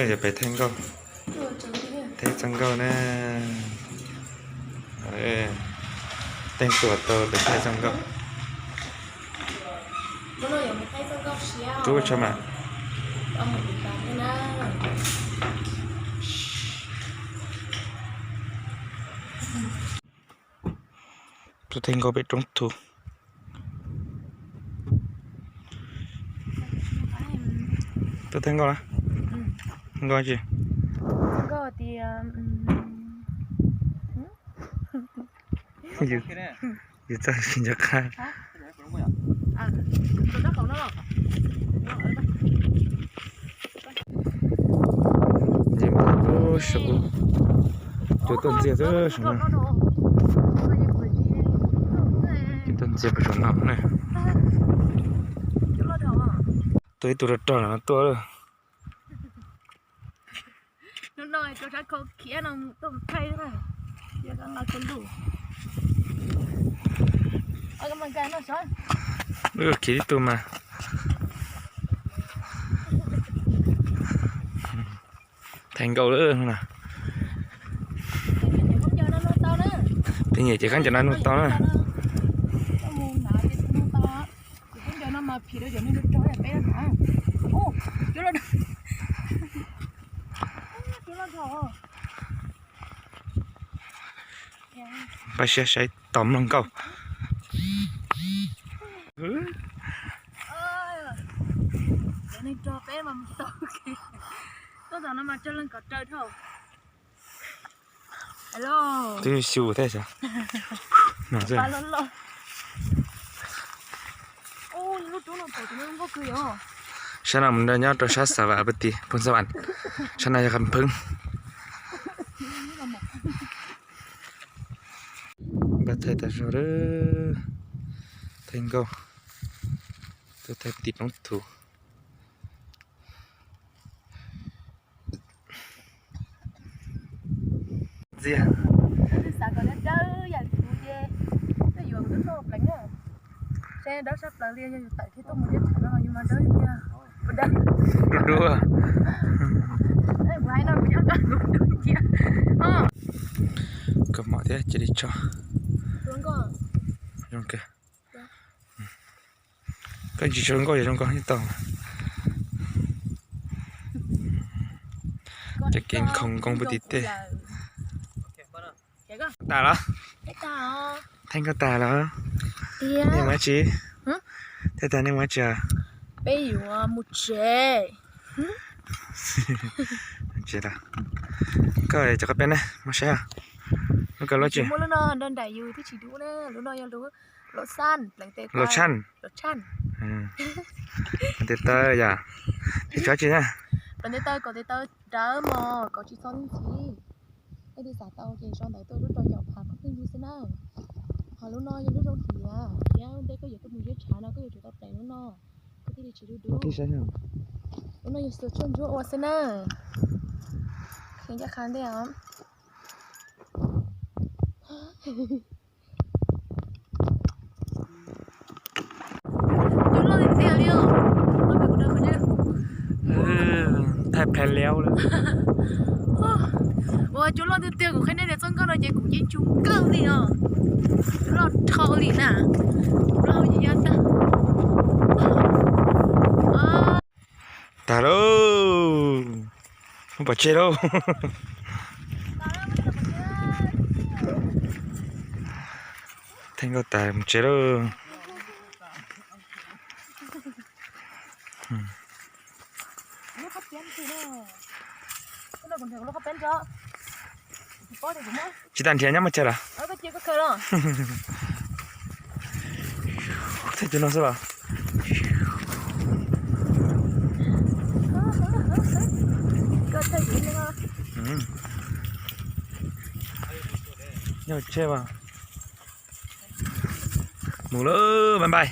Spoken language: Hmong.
Peb thaij nkauj, thaij txoj nkauj na. Teej tuam tau peb thaij txoj nkauj. Rub tso mas. Tuaj thaij nkauj pem roob Thuv. Tuaj thaij nkauj na. Nkauj tsi? Yus txawj tsis nco qab. Ces mus saum, cua tuaj ntxiag xwb saum no. Cua tuaj ntxiag pem saum no na. Tuaj ib tug rog rog no tuaj. Hnub no rau sab khau khiav no tuaj thaij na. Khiav tib tug mas. Thaij nkauj lawm no. Tej nyiam ces khaub ncaws no nug tau na. Npaj siab saib tos mloog nkauj. Twb xyu thiab. Sab no mus nrog nyob rau sab Xav Vam Pab Tis, Phoos Xav Vam. Sab no yog Qas Pheeb. Npaj thaij tas zog lawm. Thaij nkauj, tuaj thaij tim roob Thuv. Ntxiag. Dawb dawb yam li kuv ces, twb yuav kuv twb tuaj pleev na. Seb dawb sab plaws li, yog yus tawm kiag tuaj mus liab tshav no yus mas dawb tiag. Dub dub. Kuv hais no kuv nyob nqa kuv dub cia. Kawg mom thiab cia li tso. Zoo kawg. Koj tsis tshua zoo nkauj yog zoo nkauj tau. Cov kev nkhoos nkoo puag tim tej. Tas los? Thaij nkauj tas los? Nej mus dab tsi? Thaij tas nej mus dab tsi? Peb yuav mus tsev. Tsev los? Koj cov qab peb ne, muaj saib os. Lub koj lub tsis muaj, lub no nrog nraim yus twb tsis dub ne, lub no yog lub Los Xan, pleev tes Los Xan. Los Xan. Pleev tes taw yom. Tsis tso tsi na. Pleev tes taw kom tes taw rawv mos kom tsis txhob ntxhi. Leej twg xav tau ces sau ntawv tuaj rub rau caum phav qhov pheej yug xwb na. Ho lub no yog lub zoo hiav, thiab ua ntej koj yuav tuaj mus ziab tshav no koj yuav tsum tau pleev lub no, koj thiaj li tsis dub dub. Lub no yog xuas tshuaj ntsuab ua xwb na. Kheev ncaj qha ntej os. Cua loj tiag tiag li os. Thaij phev liab lawm. Ua cua loj tiag tiag, kuv qhia nej tias txoj nkauj no ces kuv yeej tsis nkauj li os. Loj dhau li na. Loj ya tag. Tag lauj. Mus pov tseg lauj. Thaij nkauj tas mus tsev lauj. Tsis tas nrhiav nyob mus tsev los? Thaij cov no xwb los? Nyob tsev mas. Mus lawm, bye bye.